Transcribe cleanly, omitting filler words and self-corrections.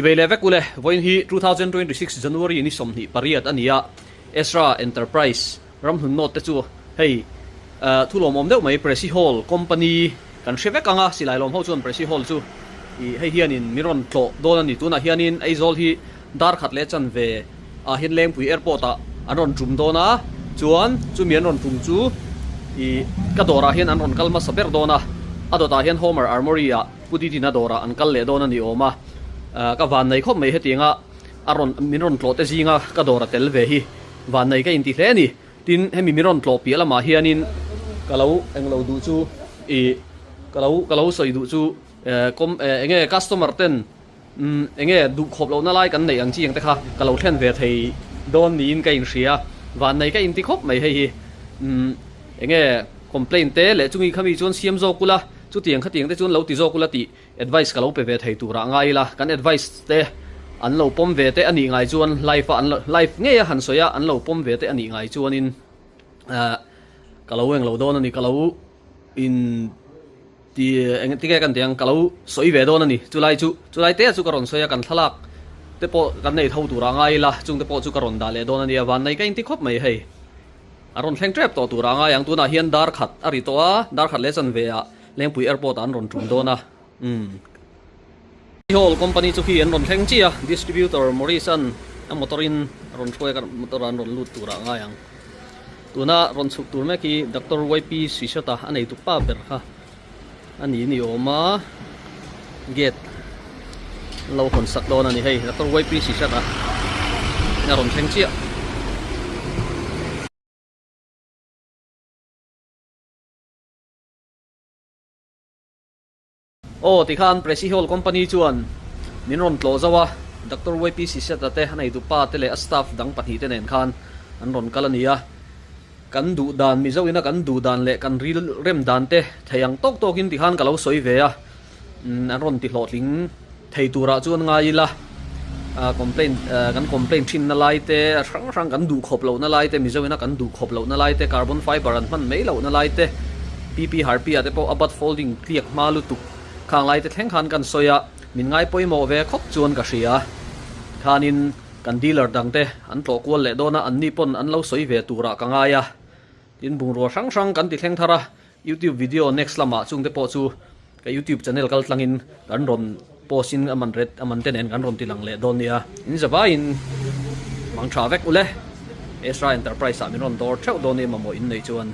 Chivei leh vek ule, vawiin hi 2026 January ni 28 a ni a, Ezra Enterprise ramhlun note te chu hei thu lawmawm deuh mai Presi Hall Company kan hre vek ang a, silai lawm ho chuan Presi Hall chu ih hei hianin min rawn tlawh dawn a ni. Tunah hianin Aizawl hi dar khat leh chanve ah hian Lengpui Airport ah an rawn tum dawn a, chuan chumi an rawn tum chu ih ka dawrah hian an rawn kal hmasa ber dawn a, a dawtah hian Homer Armory ah Pu Didina dawrah an kal leh dawn a ni awm a, ka vannei khawp mai hetianga a rawn min rawn tlawh te zinga ka dawr a tel ve hi vannei ka inti hle a ni. Tin, hemi min rawn tlawh piah lamah hianin ka lo englo duh chu ih ka lo ka lo sawi duh chu com enge customer ten umm enge duh khawp lohna lai kan neih ang chi ang te kha ka lo thlen ve thei dawn niin ka inhria vannei ka inti khawp mai hei hi umm enge complaint te leh chungi khami chuan siam zawk ula Chutiang khatiang te chuan lo ti zawk ula tih advice ka lo pe ve thei turah ngai ila, kan advice te an lo pawm ve te a nih ngai chuan live a an lo live ngei a han sawi a an lo pawm ve te a nih ngai chuanin eh ka lo englo dawn a ni ka lo in ti eng tinge kan tih ang ka lo sawi ve dawn a ni chulai chu chulai te chu ka rawn sawi a kan thlalak te pawh kan nei tho turah ngai ila chung te pawh chu ka rawn dah leh dawn a nia vannei ka inti khawp mai hei. A rawn thleng tep tawh tur a ngai ang. Tunah hian dar khat a ri tawh a, dar khat leh chanve ah Lengpui Airport ah an rawn tum dawn a. Umm. Hall company chu khi an rawn thleng chiah a, distributor Morris an a motor in a rawn hruai a, motor ah an rawn lut tur ah a ngai ang. Tuna rawn chhuk tur mek hi Doctor YP Sishota a nei tuk pa ber kha a ni ni awm a, gate an lo hawn sak dawn a ni hei Doctor YP Sishata a rawn thleng chiah. Aw tikhan Presi Hall Company chuan min rawn tlawh zauh a, Doctor YP Sishata te a neitu pa te leh a staff dang pahnihte nen khan an rawn kal a ni a. Kan duh dan, Mizo ina kan duh dan leh kan ril rem dan te thei ang tawk tawkin tikhan ka lo sawi ve a, an rawn ti hlawhtling thei turah chuan ngai ila, complaint kan complaint thin na lai te, a hrang hrang kan duh khawp lohna lai te, Mizo ina kan duh khawp lohna lai te, carbon fiber an hman mai lohna lai te, PP Harpia te pawh a butt folding tliak hma lutuk khang lai te thleng khan kan sawi a, min ngai pawimawh ve khawp chuan ka hria. Khanin. Kan dealer dangte an tlawh kual leh dawn a, anni pawn an lo sawi ve turah ka ngai a. Tin, bungrua hrang hrang kan ti thleng thar a, YouTube video next lamah chungte pawh chu ka YouTube channel kal tlangin kan rawn post in a man ret a man te nen kan rawn ti lang leh dawn nia. In zavaiin mang tha vek ule. Ezra Enterprise ah min rawn dawr theuh dawn nia mamawh in nei chuan.